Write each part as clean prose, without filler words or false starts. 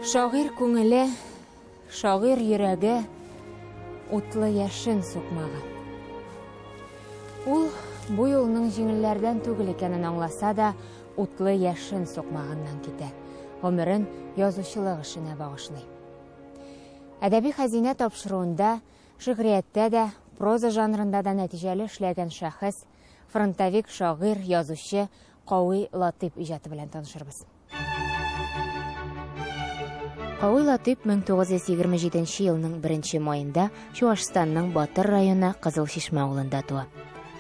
Шагыйрь күңеле, шагыйрь йөрәге, утлы яшен сукмагы. Ул бу юлның җиңелләрдән түгел икәнен аңласа да, утлы яшен сукмагыннан китә. Гомерен язучылык эшенә багышлый. Әдәби хәзинә тапшыруында шигърияттә дә, проза жанрында да нәтиҗәле эшләгән шәхес, фронтовик шагыйрь, язучы Кави Латыйп иҗаты белән танышырбыз. Кави Латыйп 1927 елның 1 маенда Чуашстанның Батыр районы Кызыл Чишмә авылында туа.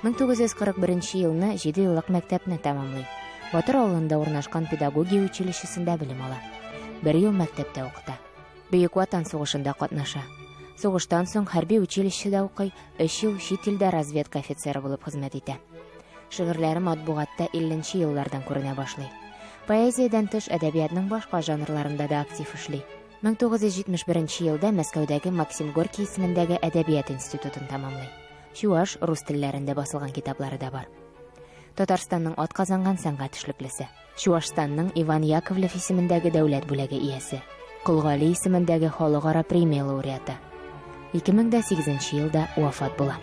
1941 елны 7 еллык мәктәпне тәмамлый. Батыр авылында урнашкан педагогия училищесында белем ала. Бер ел мәктәптә укыта. Бөек Ватан сугышында катнаша. Сугыштан соң хәрби училищеда укый, өч ел чит илдә разведка офицеры булып хезмәт итә. Шигырьләре матбугатта 50 нче еллардан күренә башлый. Поэзиядән тыш әдәбиятның башка жанрларында да актив эшли. 1971 елда Мәскәүдәге Максим Горький исемендәге әдәбият институтын тәмамлый. Чуаш, рус телләрендә басылган китаплары да бар. Татарстанның атказанган сәнгать эшлеклесе. Чуашстанның Иван Яковлев исемендәге дәүләт бүләге иясе, Кол Гали исемендәге халыкара премия лауреаты. 2008 елда вафат була.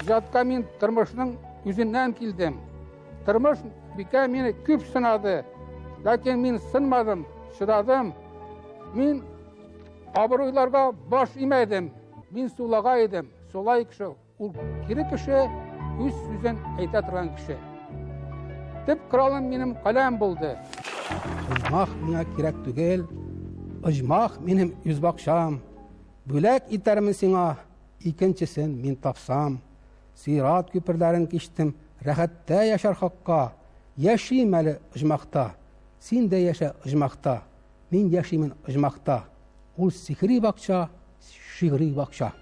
Иҗатка мин тормышның үзеннән килдем. Тормыш бикә мине күп сынады. Ләкин мин сынмадым, чыдадым. Мин абруйларга баш имәдем. Мин сулага идем. Сулай кеше Ул кире кеше, үз сүзен әйтә торган кеше. Төп коралым минем каләм булды. Оҗмах миңа кирәк түгел, оҗмах минем үз бакчам. Бүләк итәрмен сиңа, икенчесен мин тапсам. Сират күперләрен кичтем, рәхәттә яшәр хакка. Яшим әле оҗмахта, син дә яшә оҗмахта. Мин яшимен оҗмахта. Ул сихри бакча, шигъри бакча.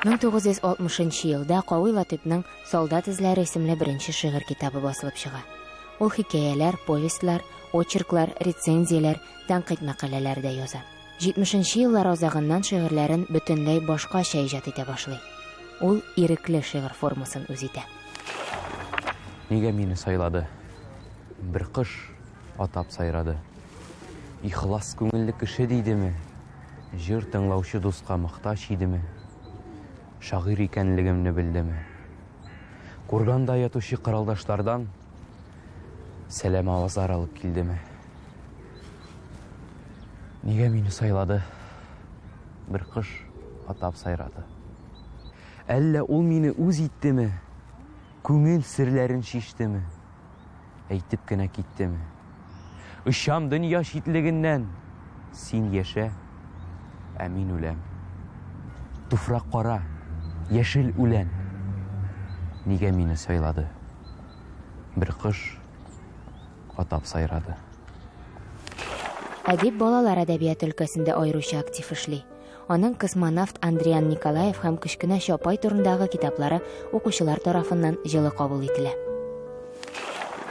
1960 елда Кави Латыйпның Солдат эзләре исемле беренче шигырь китабы басылып чыга. Ул хикәяләр, повестьлар, очерклар, рецензияләр, тәнкыйть мәкаләләре дә яза. 70 нче еллар азагыннан шигырьләрен бөтенләй башкача иҗат итә башлый. Ул ирекле шигырь формасын үз итә. Нигә мине сайлады? Бер кош атап сайрады. Ихлас күңелле кеше дидеме? Җыр тыңлаучы дуска мохтаҗ идеме? Шагыйрь икәнлегемне белдеме? Курганда ятучы коралдашлардан сәлам авазлар алып килдеме? Нигә мине сайлады? Бер кош атап сайрады. Әллә ул мине үз иттеме? Күңел серләрен чиштеме? Әйтеп кенә киттеме? Очам дөнья читлегеннән, Син яшә, ә мин үләм. Туфрак кара, яшел үлән. Нигә мине сайлады? Бер кош атап сайрады. Әдип балалар әдәбияты өлкәсендә аеруча актив эшли. Аның космонавт Андриан Николаев һәм кечкенә Чапай турындагы китаплары укучылар тарафыннан җылы кабул ителә.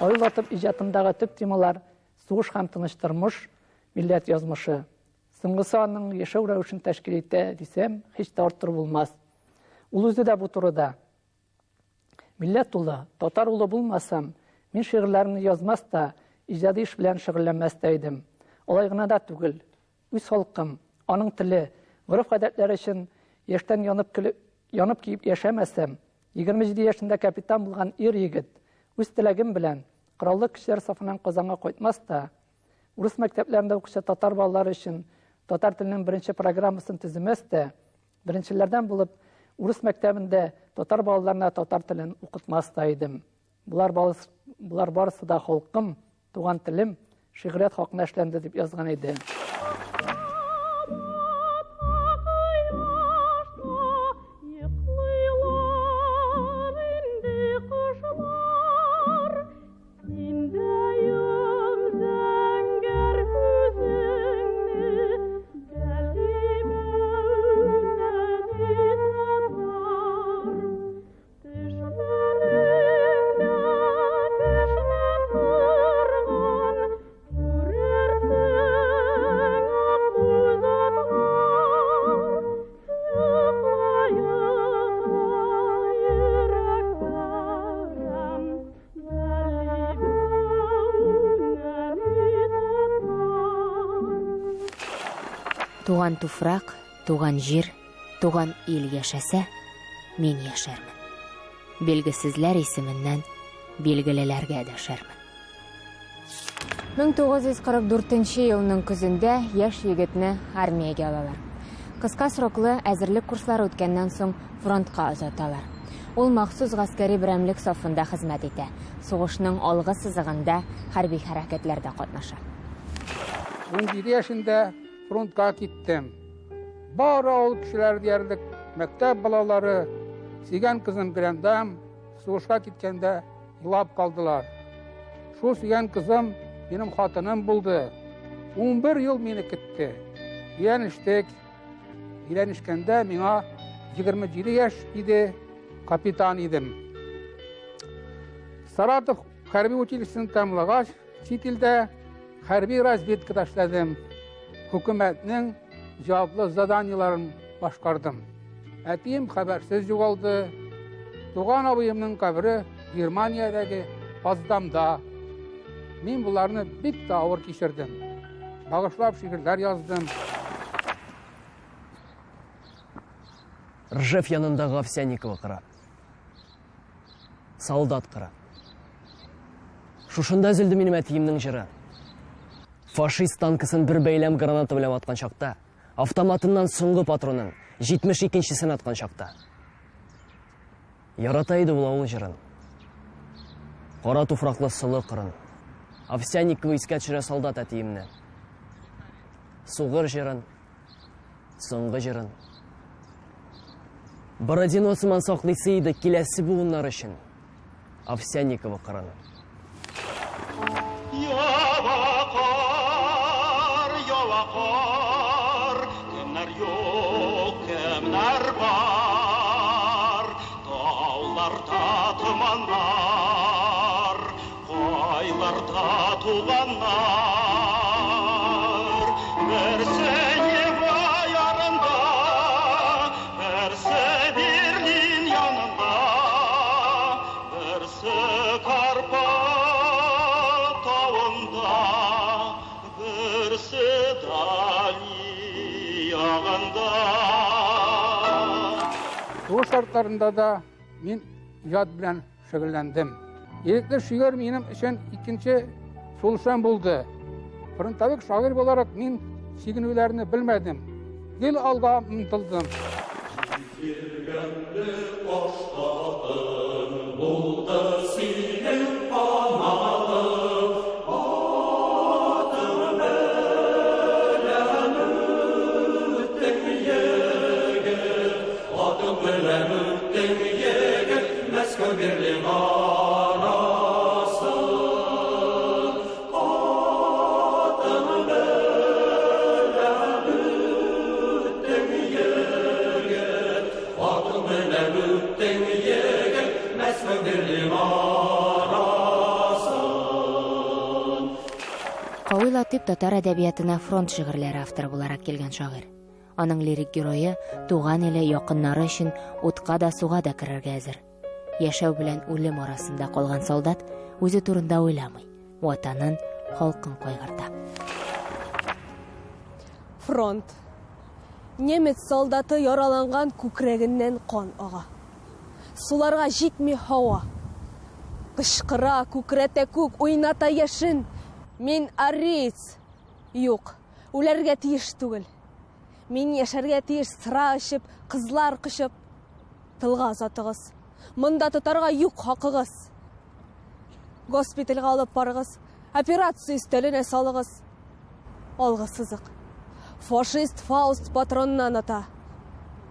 Ай Латып иҗатындагы төп темалар, сугыш һәм тыныч тормыш, милләт язмышы. Соңгысы аның яшәү рәвешен тәшкил итә, дисәм, һич тә арттыру булмас. Ул үзе дә бу турыда. Милләт улы, татар улы булмасам, мин шигырьләремне язмас та, иҗади эш белән шөгыльләнмәс тә идем. Алай гына да түгел, үз халкым, аның теле, гореф-гадәтләре өчен яшьтән янып көлеп, янып киеп яшәмәсәм, 27 яшендә капитан булган ир-егет, үз теләгем белән, Кораллы көчләр сафыннан Казанга кайтмас та, урыс мәктәпләрендә укучы татар балалары өчен татар теленең беренче программасын төземәс тә, Беренчеләрдән булып, урыс мәктәбендә татар балаларына татар телен укытмас та идем. Болар, болар барысы да халкым, туган телем, шигърият хакына эшләнде дип язган иде. Туган туфрак, туган җир, туган ил яшәсә, мин яшәрмен. Билгесезләр исеменнән билгелеләргә дәшәрмен. 1944 елның көзендә яшь егетне армиягә алалар. Кыска сроклы әзерлек курслары үткәннән соң фронтка озаталар. Ул махсус гаскәри берәмлек сафында хезмәт итә. Сугышның алгы сызыгында хәрби хәрәкәтләрдә катнаша. 17 яшендә фронтка киттем. Бары авыл кешеләре диярлек, мәктәп балалары, сөйгән кызым Гөләндәм сугышка киткәндә елап калдылар. Шул сөйгән кызым минем хатыным булды. 11 ел мине көтте. Өйләнештек. Өйләнешкәндә миңа 27 яшь иде, капитан идем. Саратов хәрби училищесын тәмамлагач, чит илдә хәрби разведкада эшләдем. Хөкүмәтнең җаваплы заданиеләрен башкардым. Әтием хәбәрсез югалды. Туган абыемның кабере Германиядәге Потсдамда. Мин боларны бик тә авыр кичердем. Багышлап шигырьләр яздым. Ржев янындагы Овсянникова кыры. Солдат кыры. Шушында өзелде минем әтиемнең җыры. Фашист танкысын бер бәйләм граната белән аткан чакта, автоматыннан соңгы патронын, 72-нчесен аткан чакта. Ярата иде ул авыл җырын. Кара туфраклы солы кырын. Овсянникова искә төшерә солдат әтиемне. Сугыр җырын, соңгы җырын. Бородино сыман саклыйсы иде киләсе буыннар өчен. Овсянникова кырын. Ява кар, ява кар, кемнәр юк, кемнәр бар, тауларда томаннар, кайларда туганнар. Берсе Нева ярында, берсе Берлин янында, берсе Карпат тавында, берсе Дальний ягында. Сугыш шартларында да мин иҗат белән шөгыльләндем. Ирекле шигырь минем өчен икенче сулышым булды. Фронтовик шагыйрь буларак мин чигенүләрне белмәдем. Гел алга омтылдым. Килгәнде аштатын, булды синең канатың, атың белән үттең егет, атың белән үттең егет, Мәскәү Берлин арасын. Атың белән үттең егет, атың белән үттең егет, Мәскәү Берлин арасын. Кави Латыйп татар әдәбиятына фронт шигырьләре авторы буларак килгән шагыйрь. Аның лирик герое туган иле якыннары өчен утка да суга да керергә әзер. Яшәү белән үлем арасында калган солдат үзе турында уйламый, ватанын, халкын кайгырта. Фронт. Немец солдаты яраланган күкрәгеннән кан ага. Суларга җитми һава. Кычкыра, күкрәтә күк, уйната яшен. Мин ариец. Юк, үләргә тиеш түгел. Мин яшәргә тиеш сыра эчеп, кызлар кочып. Тылга озатыгыз. Монда тотарга юк хакыгыз. Госпитальгә алып барыгыз. Операция өстәленә салыгыз. Алгы сызык. Фашист Фауст патроннан ата.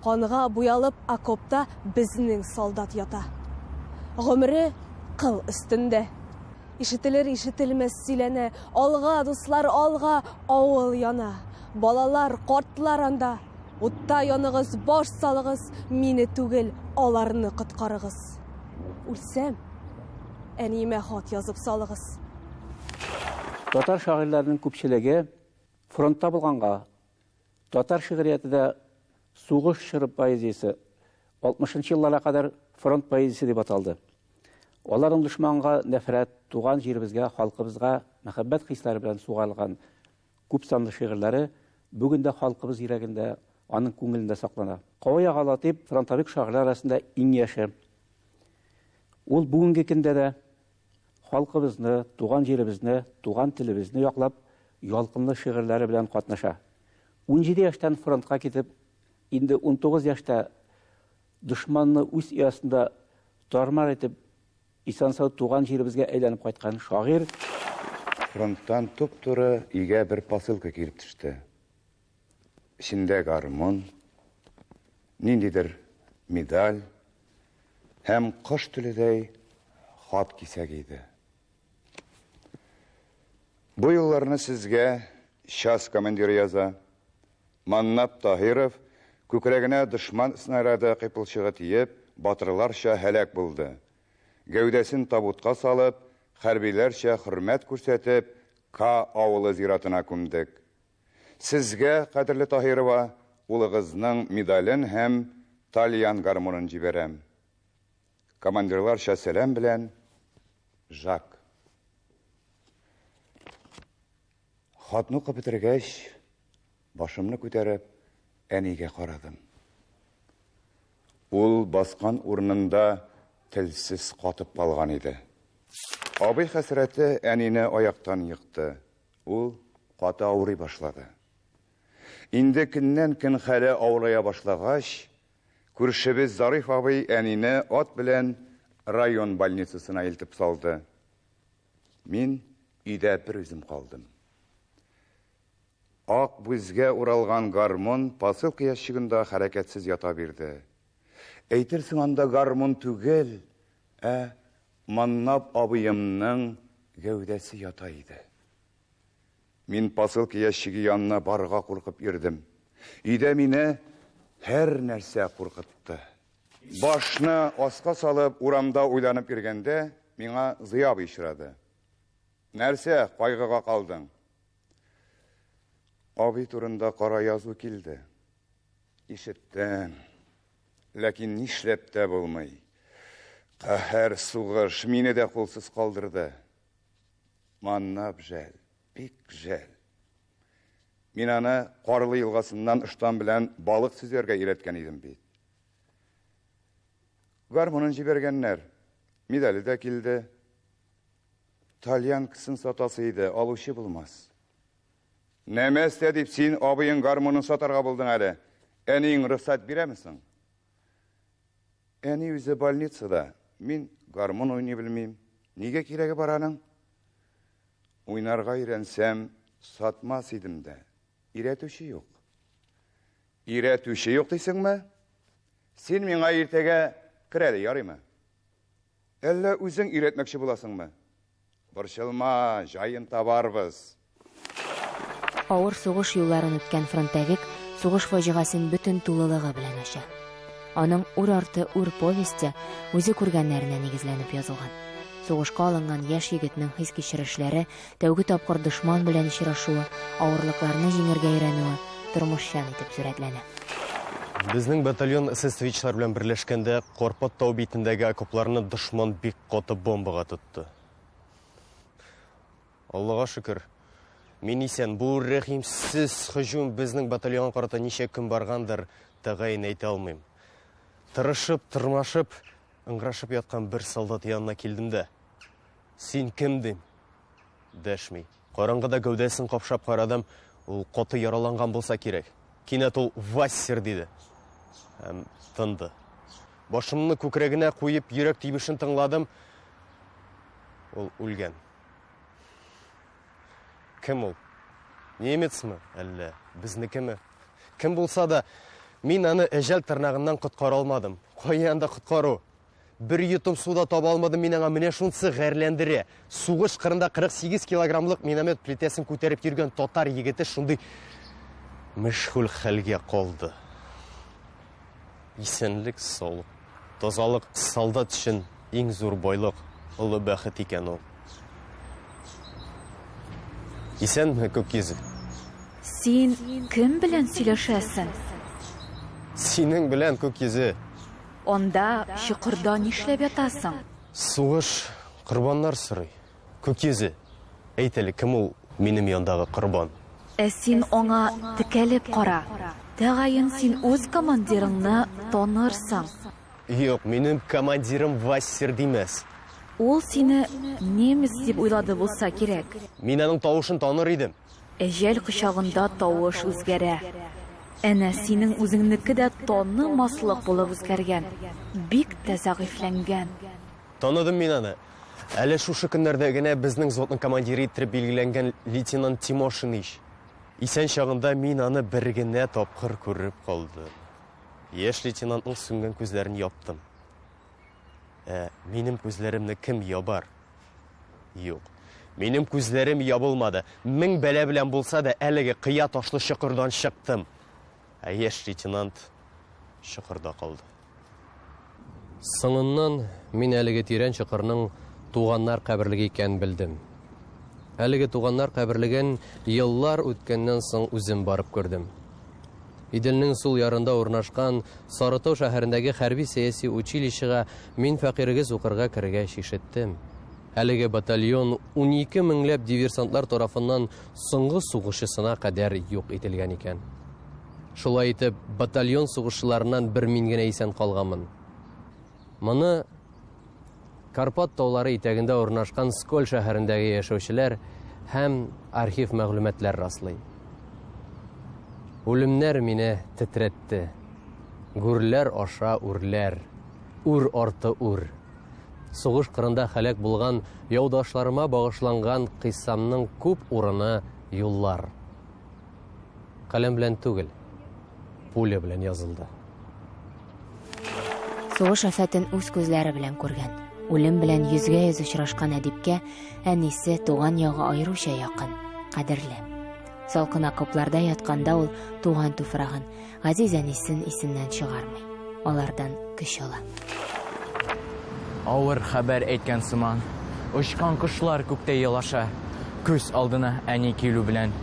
Канга буялып окопта безнең солдат ята. Гомере кыл өстендә. Ишетелер ишетелмәс сөйләнә. Алга, дуслар, алга, авыл яна. Балалар, картлар анда. Утта яныгыз, баш салыгыз, мине түгел, аларны коткарыгыз. Үлсәм, әниемә хат язып салыгыз. Татар шагыйрьләренең күпчелеге фронтта булганга, татар шигърияте дә сугыш чоры поэзиясе 60 елларга кадәр фронт поэзиясе дип аталды. Аларның дошманга нәфрәт, туган җиребезгә, халкыбызга мәхәббәт хисләре белән сугарылган күп санлы шигырьләре бүген дә халкыбыз йөрәгендә, аның күңелендә саклана. Кавый ага Латыйп фронтовик шагыйрьләр арасында иң яше. Ул бүгенге көндә дә халкыбызны, туган җиребезне, туган телебезне яклап, ялкынлы шигырьләре белән катнаша. 17 яшьтән фронтка китеп, инде 19 яшьтә дошманны үз оясында тармар итеп, исән-сау туган җиребезгә әйләнеп кайткан шагыйрь. Фронттан туп-туры өйгә бер посылка килеп төште. Эчендә гармун, ниндидер медаль һәм кош теледәй хат кисәге иде. Бу юлларны сезгә час командиры яза. Маннап Таһиров күкрәгенә дошман снаряды кыйпылчыгы тиеп, батырларча һәлак булды. Гәүдәсен табутка салып, хәрбиләрчә хөрмәт күрсәтеп, К авылы зиратына күмдек. Сезгә, кадерле Таһирова, улыгызның медален һәм тальян гармунын җибәрәм. Командирларча сәлам белән, Жак. Хатны укып бетергәч, башымны күтәреп, әнигә карадым. Ул баскан урынында телсез катып калган иде. Абый хәсрәте әнине аяктан екты. Ул каты авырый башлады. Инде көннән-көн хәле авырая башлагач, күршебез Зариф абый әнине ат белән район больницасына илтеп салды. Мин өйдә бер үзем калдым. Ак бүзгә уралган гармун посылка ящигында хәрәкәтсез ята бирде. Әйтерсең анда гармун түгел, ә Маннап абыемның гәүдәсе ята иде. Мин посылка ящигы янына барырга куркып йөрдем. Өйдә мине һәр нәрсә куркытты. Башны аска салып урамда уйланып йөргәндә, миңа Зыя абый очрады. Нәрсә, кайгыга калдың? Абый турында кара язу килде. Ишеттем. Ләкин нишләп тә булмый. Каһәр сугыш мине дә кулсыз калдырды. Маннап жәл, бик жәл. Мин аны Карлы елгасыннан ыштан белән балык сөзәргә өйрәткән идем бит. Гармунын җибәргәннәр. Медале дә килде. Тальянкасын сатасы иде, алучы булмас. Нәмәстә дип син абыең гармунын сатарга булдың әле. Әниең рөхсәт бирәме соң? Әни үзе больницада. Мин гармун уйный белмим. Нигә кирәге бар аның? Уйнарга өйрәнсәм, сатмас идем дә. Өйрәтүче юк. Өйрәтүче юк дисеңме? Син миңа иртәгә кер әле, ярыймы? Әллә үзең өйрәтмәкче буласыңмы? Борчылма, җаен табарбыз. Авыр сугыш юлларын үткән фронтовик сугыш фаҗигасен бөтен тулылыгы белән ача. Аның Үр арты үр повесте үзе күргәннәренә нигезләнеп язылган. Сугышка алынган яшь егетнең хис-кичерешләре, тәүге тапкыр дошман белән очрашуы, авырлыкларны җиңергә өйрәнүе тормышчан итеп сурәтләнә. Безнең батальон эсэсовичлар белән берләшкәндә Карпат тау битендәге окопларны дошман бик каты бомбага тотты. Аллага шөкер, мин исән. Бу рәхимсез һөҗүм безнең батальонга карата ничә көн баргандыр, тәгаен әйтә алмыйм. Тырышып, тырмашып, ыңгырашып яткан бер солдат янына килдем дә, Син кем, дим. Дәшми. Караңгыда гәүдәсен капшап карадым, ул каты яраланган булса кирәк. Кинәт ул Вассер диде. Һәм тынды. Башымны күкрәгенә куеп, йөрәк тибешен тыңладым. Ул үлгән. Кем ул? Немецмы, әллә безнекеме? Кем булса да, мин аны әҗәл тырнагыннан коткара алмадым. Кая анда коткару? Бер йотым су да таба алмадым мин аңа, менә шунысы гарьләндерә. Сугыш кырында 48 килограммлык миномет плитәсен күтәреп йөргән татар егете шундый мәшгуль хәлгә калды. Исәнлек, саулык, тазалык солдат өчен иң зур байлык, олы бәхет икән ул. Исәнме, күк йөзе? Син кем белән сөйләшәсең? Синең белән, күк йөзе. Анда чокырда нишләп ятасың? Сугыш корбаннар сорый. Күк йөзе, әйт әле, кем ул минем яндагы корбан? Ә син аңа текәлеп кара. Тәгаен син үз командирыңны танырсың. Юк, минем командирым Вассер димәс. Ул сине немец дип уйлады булса кирәк. Мин аның тавышын таныр идем. Әҗәл кочагында тавыш үзгәрә. Әнә синең үзеңнеке дә танымаслык булып үзгәргән. Бик тә зәгыйфьләнгән. Таныдым мин аны. Әле шушы көннәрдә генә безнең взводның командиры иттереп билгеләнгән лейтенант Тимошин ич. Исән чагында мин аны бер генә тапкыр күреп калдым. Яшь лейтенантның сүнгән күзләрен яптым. Ә минем күзләремне кем ябар? Юк. Минем күзләрем ябылмады. Мең бәла белән булса да әлеге кыя ташлы чокырдан чыктым. Ә яшь лейтенант чокырда калды. Соңыннан мин әлеге тирән чокырның туганнар каберлеге икәнен белдем. Әлеге туганнар каберлеген еллар үткәннән соң үзем барып күрдем. Иделнең сул ярында урнашкан Сарытау шәһәрендәге хәрби-сәяси училищега мин фәкыйрегез укырга кергәч ишеттем. Әлеге батальон 12 меңләп диверсантлар тарафыннан соңгы сугышчысына кадәр юк ителгән икән. Шулай итеп, батальон сугышчыларыннан бер мин генә исән калганмын. Моны Карпат таулары итәгендә урнашкан Сколь шәһәрендәге яшәүчеләр һәм архив мәгълүматлар раслый. Үлемнәр мине тетрәтте. Гүрләр аша үрләр, үр арты үр. Сугыш кырында һәлак булган яудашларыма багышланган кыйссамның күп урыны юллар. Каләм белән түгел, пуля белән язылды. Сугыш афәтен үз күзләре белән күргән, үлем белән йөзгә-йөз очрашкан әдипкә әнисе, туган ягы аеруча якын, кадерле. Салкын окопларда ятканда ул туган туфрагын, газиз әнисен исеннән чыгармый. Алардан көч ала. Авыр хәбәр әйткән сыман, очкан кошлар күктә елаша. Күз алдына әни килү белән,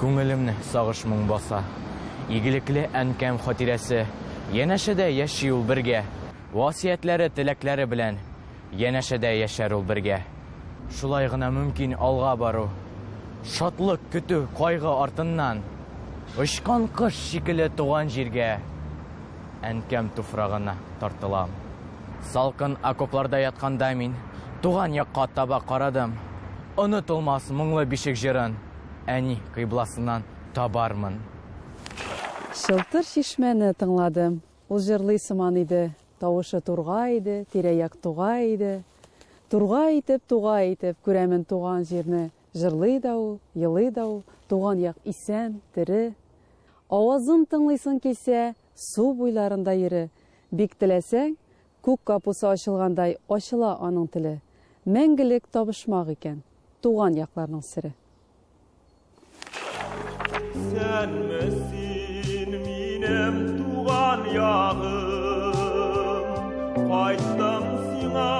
күңелемне сагыш моң баса. Игелекле әнкәм хатирәсе, янәшәдә яши ул бергә. Васыятьләре, теләкләре белән, янәшәдә яшәр ул бергә. Шулай гына мөмкин алга бару. Шатлык көтү кайгы артыннан. Очкан кош шикелле туган җиргә, әнкәм туфрагына тартылам. Салкын окопларда ятканда мин туган якка таба карадым. Онытылмас моңлы бишек җырын әни кыйбласыннан табармын. Чылтыр чишмәне тыңладым. Ул җырлый сыман иде. Тавышы тургай иде, тирә-як тугай иде. Тургай итеп, тугай итеп, күрәмен туган җирне. Җырлый да ул, елый да ул, туган як исән, тере. Авазын тыңлыйсың килсә, су буйларында йөре. Бик теләсәң, күк капусы ачылгандай ачыла аның теле. Мәңгелек табышмак икән, туган якларның сере. Исәнме син, минем туган ягым, Кайттым сиңа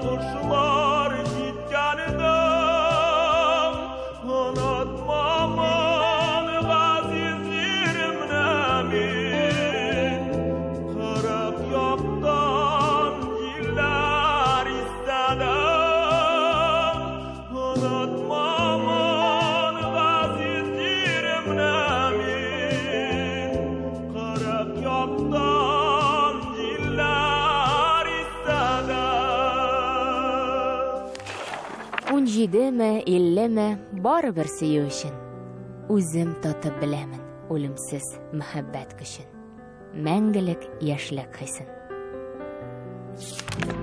кошлар җиткәндә. Онытмамын газиз җиремне мин, Кырык яктан җилләр иссә дә. Онытмамын газиз җиремне мин, Кырык яктан җилләр иссә дә. Унҗидеме, иллеме, барыбер сөю өчен. Үзем татып беләмен үлемсез мәхәббәт көчен. Мәңгелек яшьлек хисен.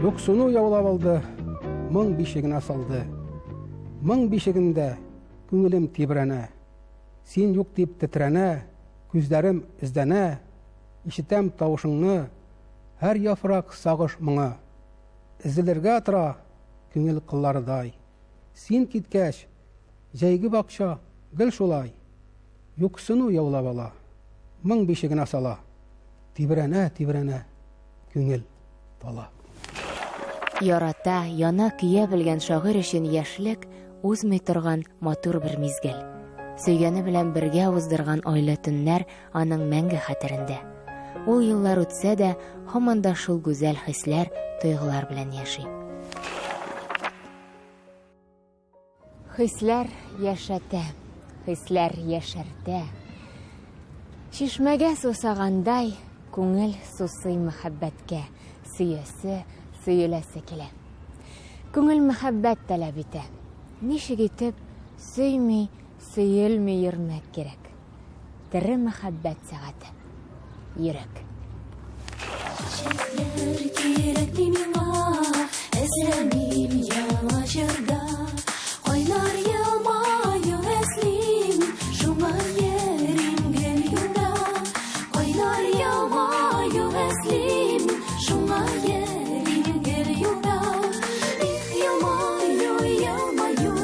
Юксыну яулап алды, моң бишегенә салды. Моң бишегендә күңелем тибрәнә. Син юк дип тетрәнә, күзләрем эзләнә. Ишетәм тавышыңны, һәр яфрак сагыш моңы. Өзелергә тора күңел кылларыдай. Син киткәч, җәйге бакча гел шулай. Юксыну яулап ала, моң бишегенә сала. Тибрәнә, тибрәнә, күңел тала. Ярата, яна, көя белгән шагыйрь өчен яшьлек узмый торган матур бер мизгел. Сөйгәне белән бергә уздырган айлы төннәр аның мәңге хәтерендә. Ул еллар үтсә дә, һаман да шул гүзәл хисләр, тойгылар белән яши. Хисләр яшәтә. Хисләр яшәртә. Чишмәгә сусагандай, күңел сусый мәхәббәткә, сөясе, сөеләсе килә. Күңел мәхәббәт таләп итә. Ничек итеп сөйми, сөелми йөрмәк кирәк. Тере мәхәббәт сәгате. Йөрәк. Чәчәкләр кирәкми миңа, эзләмим яңа җырда. Кайнар елмаю эзлим, шуңа йөрим гел юлда. Кайнар елмаю эзлим, шуңа йөрим гел юлда. Их, елмаю, елмаю,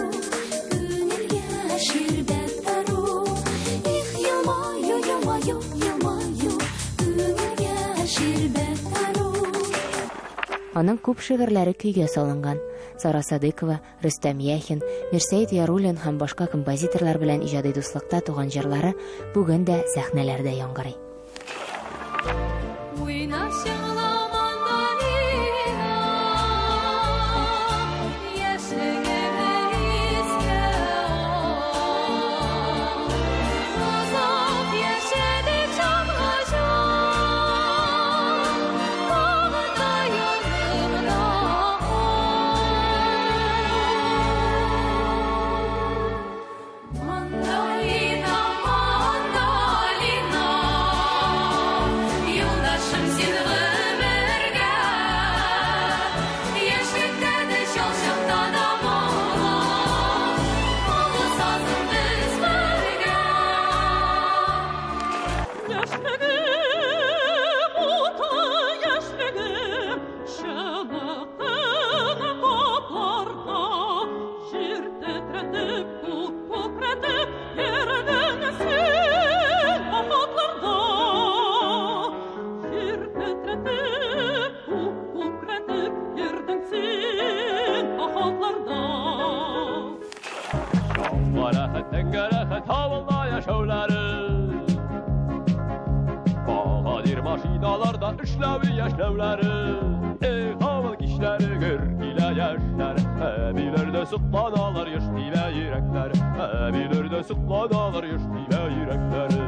күңелгә ширбәт дару. Их, елмаю, елмаю, елмаю, күңелгә ширбәт дару. Аның күп шигырьләре көйгә салынган. Сара Садыкова, Рөстәм Яхин, Мирсәет Яруллин һәм башка композиторлар белән иҗади дуслыкта туган җырлары бүген дә сәхнәләрдә яңгырый. Уйна чыңла мандолина, яшьлегемне искә ал. Озак яшәдек җанга җан, тагын да янымда кал. Мандолина, мандолина, юлдашым син гомергә. Яшьлектә дә, чал чакта да моңлы, моңлы сазың без бергә. Яшьлегем, утлы яшьлегем, чыныкты окопларда. Җир тетрәтеп, күк күкрәтеп, йөрдең син походларда. Җир тетрәтеп, күк күкрәтеп, йөрдең син походларда. Җанга рәхәт, тәнгә рәхәт авылда яшәүләре. Баһадир машиналарда эшләве яшьләүләре. Эх, авыл кичләре гөр килә яшьләр. Әбиләрдә сокланалар яшь тибә йөрәкләр. Әбиләрдә сокланалар яшь тибә йөрәкләре.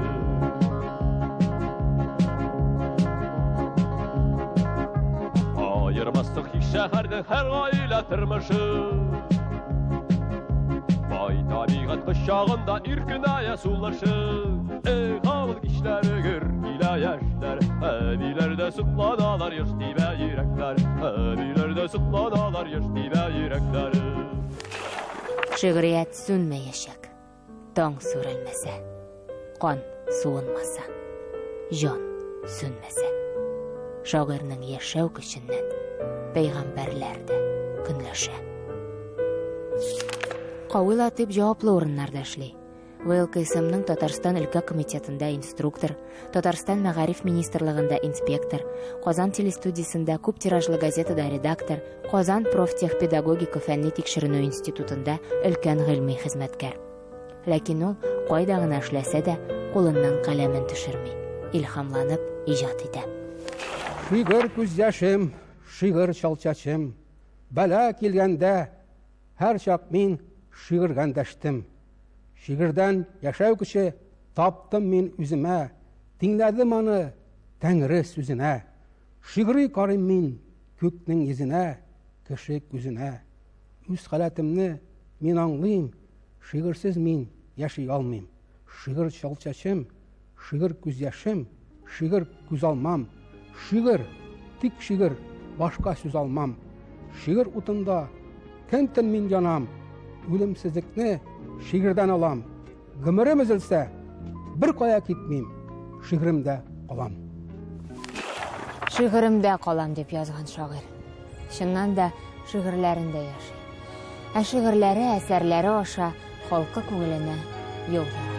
Аермаслык һич шәһәрнең һәр гаилә тормышы. Бай табигать кочагында иркенәя сулышы. Эх, авыл кичләре гөр килә яшьләр. Әбиләрдә сокланалар яшь тибә йөрәкләр. Әбиләрдә сокланалар яшь тибә йөрәкләре. Шигърият сүнмәячәк. Таң сүрелмәсә, кан суынмаса, җан сүнмәсә. Шагыйрьнең яшәү көченнән пәйгамбәрләр дә көнләшә. Кави Латыйп җаваплы урыннарда эшли. ВЛКСМның Татарстан өлкә комитетында инструктор, Татарстан мәгариф министрлыгында инспектор, Казан телестудиясендә күп тиражлы газетада редактор, Казан профтехпедагогика фәнни тикшеренү институтында өлкән гыйльми хезмәткәр. Ләкин ул кайда гына эшләсә дә, кулыннан каләмен төшерми, илһамланып иҗат итә. Шигырь күз яшем, шигырь чалчачым, бәла килгәндә һәрчак мин шигырьгә эндәштем. Шигырьдән яшәү көче таптым мин үземә, тиңләдем аны Тәңре сүзенә. Шигъри карыйм мин күкнең йөзенә, кеше күзенә. Үз халәтемне мин аңлыйм, шигырьсез мин яши алмыйм. Шигырь чалчачым, шигырь күз яшем, шигырь күз алмам. Шигырь, тик шигырь, башка сүз алмам. Шигырь утында көн-төн мин янам, үлемсезлекне шигырьдән алам. Гомерем өзелсә, бер кая китмим, шигыремдә калам. Шигыремдә калам дип язган шагыйрь. Чыннан да шигырьләрендә яши. Ә шигырьләре, әсәрләре аша халкы күңеленә юл яра.